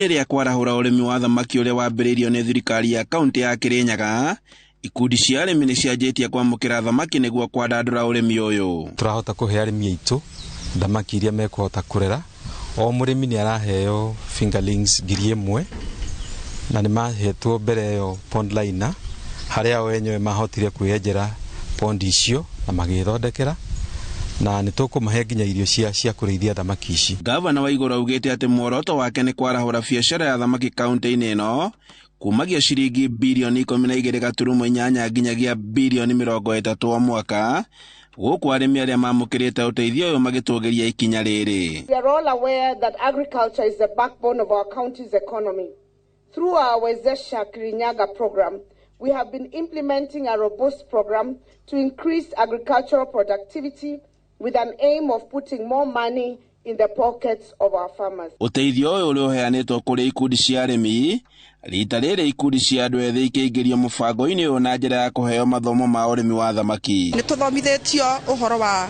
Rĩrĩa kwarahũra ũrĩmi wa thamaki ũrĩa wambĩrĩirio nĩ thirikari ya kaunti ya Kirinyaga, ikundi cia arĩmi nĩ cianjĩtie kwamũkĩra thamaki nĩguo kwandandũra ũrĩmi ũyũ. Tũrahota kũhe arĩmi aitũ thamaki iria mekũhota kũrera. O mũrĩmi nĩ araheo fingerlings 1,000, na nĩ mahetwo mbere ĩyo pond liner, harĩa o enyewe mahotire kwĩyenjera pond icio na magĩthondekera, na nĩ tũkũmahe nginya irio cia kũrĩithia thamaki ici. Gavana Waiguru augĩte atĩ muoroto wake nĩ kwarahũra biacara ya thamaki kaunti-inĩ ĩno kumagia ciringi birioni 12.8 nginyagia birioni 30 o mwaka, gũkũ arĩmi arĩa mamũkĩrĩte ũteithio ũyũ magĩtũgĩria ikinya rĩrĩ. We are all aware that agriculture is the backbone of our county's economy. Through our Wezesha Kirinyaga program, we have been implementing a robust program to increase agricultural productivity with an aim of putting more money in the pockets of our farmers. Ũteithio ũyũ ũrĩa ũheanĩtwo kũrĩ ikundi cia arĩmi, rita rĩrĩ ikundi cia andũ ethĩ ikĩingĩrio mũbango-inĩ ũyũ na njĩra ya kũheo mathomo ma ũrĩmi wa thamaki. Nĩ tũthomithĩtio ũhoro wa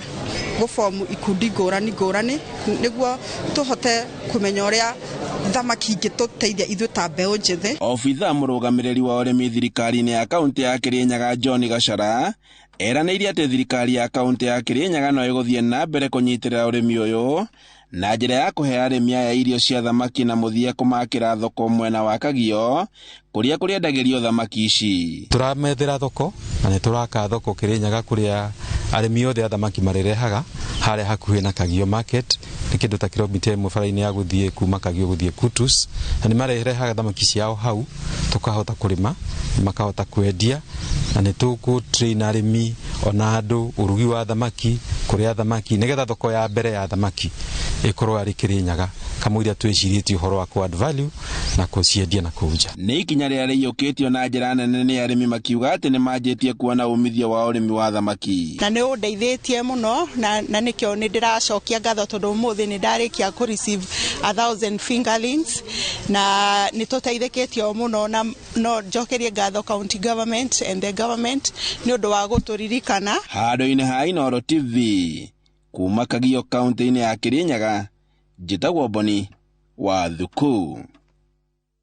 gũbomu ikundi ngũrani ngũrani nĩguo tũhote kũmenya ũrĩa thamaki ingĩtũteithia ithuĩ ta mbeũ njĩthĩ. Obithaa mũrũgamĩrĩri wa ũrĩmi thirikari-inĩ ya kaunti ya Kirinyaga John Gachara eranĩire atĩ thirikari ya kaunti ya Kirinyaga no ĩgũthiĩ na mbere kũnyitĩrĩra ũrĩmi ũyũ na njĩra ya kũhe arĩmi aya irio cia thamaki na mũthia kũmakĩra thoko mwena wa Kagio kũrĩa kũrĩendagĩrio thamaki ici. Tũramethera thoko na nĩ tũraka thoko Kirinyaga kũrĩa arĩmi othe a thamaki marĩrehaga harĩa hakuhĩ na Kagio market, nĩ kĩndũ ta kilomita 1 bara-inĩ ya gũthiĩ kuma Kagio gũthiĩ Kutus, na nĩ marĩrehaga thamaki ciao hau tũkahota kũrĩma, makahota kwendia, na nĩ tũkũ train arĩmi ona andũ ũrugi wa thamaki, kũrĩa thamaki, nĩgetha thoko ya mbere ya thamaki ĩkorwo arĩ Kirinyaga kamũira twĩcirĩtie ũhoro wa kũ add value na kũciendia na kũu nja. Nĩ ikinya rĩrĩa rĩiyũkĩtio na njĩra nene nĩ arĩmi makiuga atĩ nĩ manjĩtie kuona umithio wa ũrĩmi wa thamaki. Na nĩ ũndeithĩtie mũno na nĩkĩo nĩ ndĩracokia ngatho tondũ ũmũthĩ nĩ ndarĩkia kũ receive 1,000 fingerlings na nĩ tũteithĩkĩtio mũno, na no njokerie ngatho county government and the government nĩ ũndũ wa gũtũririkana. Handũ-inĩ ha Inooro TV kuma Kagio kaunti-inĩ ya Kirinyaga, njĩtagwo Boni wa Thuku.